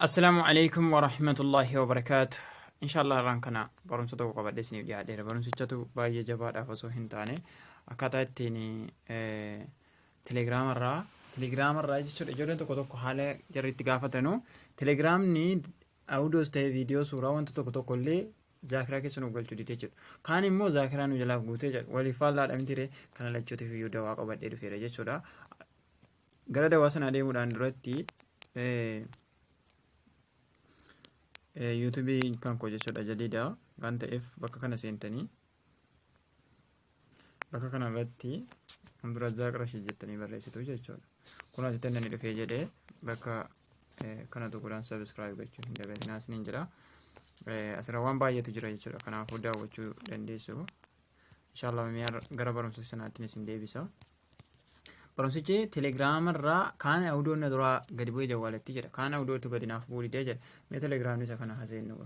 Assalaamu alaikum warahmatullaahi wabarakaatu. Inshaallah irraan kana barumsa tokko qabadhee isiniif dhiyaadheera. Barumsichatu baay'ee jabaadhaaf osoo hin taane akkaataa ittiin telegiraamarraa telegiraamarraa jechuudha ijoolleen tokko tokko haala jarri itti gaafatanu telegiraamni audios ta'e viidiyoo suuraa wanta tokko tokko illee zaakiraa keessa nu galchuu dide jedhu. Kaan immoo zaakiraa nu jalaaf guutee jedhu. Waliif faallaadha miti ree kana lachuutiif iyyuu dawaa qabadhee dhufeera jechuudha. Gara dawaa sanaa deemuudhaan duratti yuutuubii kan koo jechuudha jadiida waan ta'eef bakka kana seentanii bakka kana irratti Abdurrazzaaq Rashiid jettanii barreessitu jechuudha. Kun asitti inni dhufee jedhee bakka kana tuquudhaan sabiskiraayib gochuu hin dagatinaa isiniin jedha. Asirra waan baay'eetu jira jechuudha. Kanaafuu daawwachuu dandeessu. Inshaallah mi'a gara barumsa sanaatti isin deebisa. Barumsichi telegiraama irraa kaan awudoon na duraa gadi bu'ee jawwaalatti jedha. Kaan awudootu gadi naaf bu'uu didee jedha. Mee telegiraamni isa kana haseennu.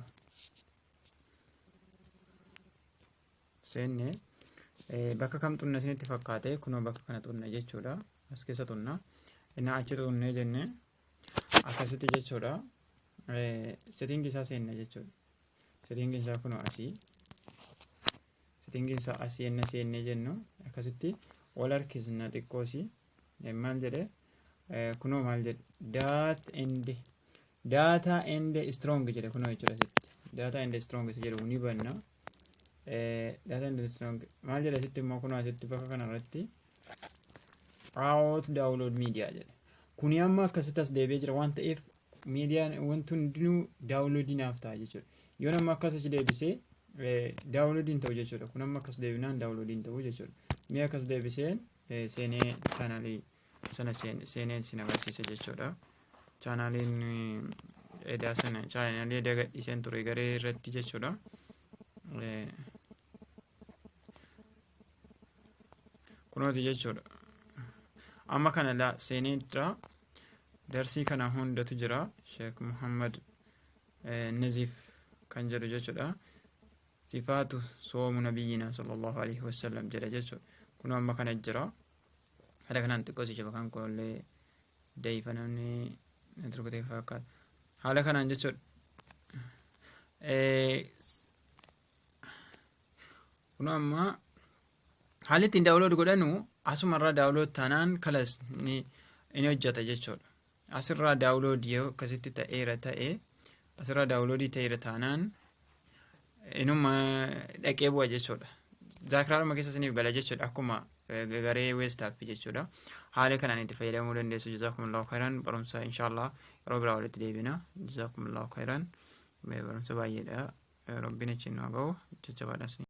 Seenne bakka kam xunna isinitti fakkaate kunoo bakka kana xunna jechuudha. As keessa xunna. Inni achi xunnee jenne akkasitti jechuudha. Setting isaa seenna jechuudha. Setting isaa kunoo asii. Setting isaa asii enna seennee jennu akkasitti wal harkisna xiqqoosi. Maal jedhe kunoo maal jedhe data and data and storage jedhe kunoo jechuudha asitti. Data and storage isa jedhu ni banna. Data and storage maal jedhe asitti immoo kunoo asitti bakka kanarratti auto download media jedhe. Kuni amma akkasitti as deebi'ee jira waan ta'eef miidiyaan wanti hundinuu downloadii naaf ta'a jechuudha. Yoo nama akkas achi deebisee downloadiin ta'u jechuudha. Kun amma akkas deebinaan downloadiin ta'u jechuudha. Mee akkas deebiseen seenee chaanaalii sana seenee sin agarsiisa jechuudha. Chaanaaliin edaa sana chaanaalii edaa gadhiiseen ture garee irratti jechuudha. Kunooti jechuudha. Amma kana laa seenee jira. Darsii kana hundatu jira. Sheek Muhammad Naziif kan jedhu jechuudha. Sifaatu soomu nabiyyina sallallahu alaihi wasallam jedha jechuudha. Kun amma kana jira. Haala kanaan xiqqoo si kan koollee da'ifa namni na turkutee fakkaata. Haala kanaan jechuudha. Kun amma haalli ittiin download godhanu asumarraa download taanaan kalas ni ni hojjeta jechuudha. Asirraa download yoo akkasitti ta'eera ta'e asirraa downloadii ta'eera taanaan inuma dhaqee bu'a jechuudha. Zaakiraadhuma keessa isiniif gala jechuudha akkuma garee weestaappii jechuudha. Haala kanaan itti fayyadamuu dandeessu. Jazaakumullahu khairan barumsa inshaallah yeroo biraa walitti deebina. Jazaakumullahu khairan barumsa baay'eedha. Rabbiin achiin nu haa ga'u. Jajjabaadha.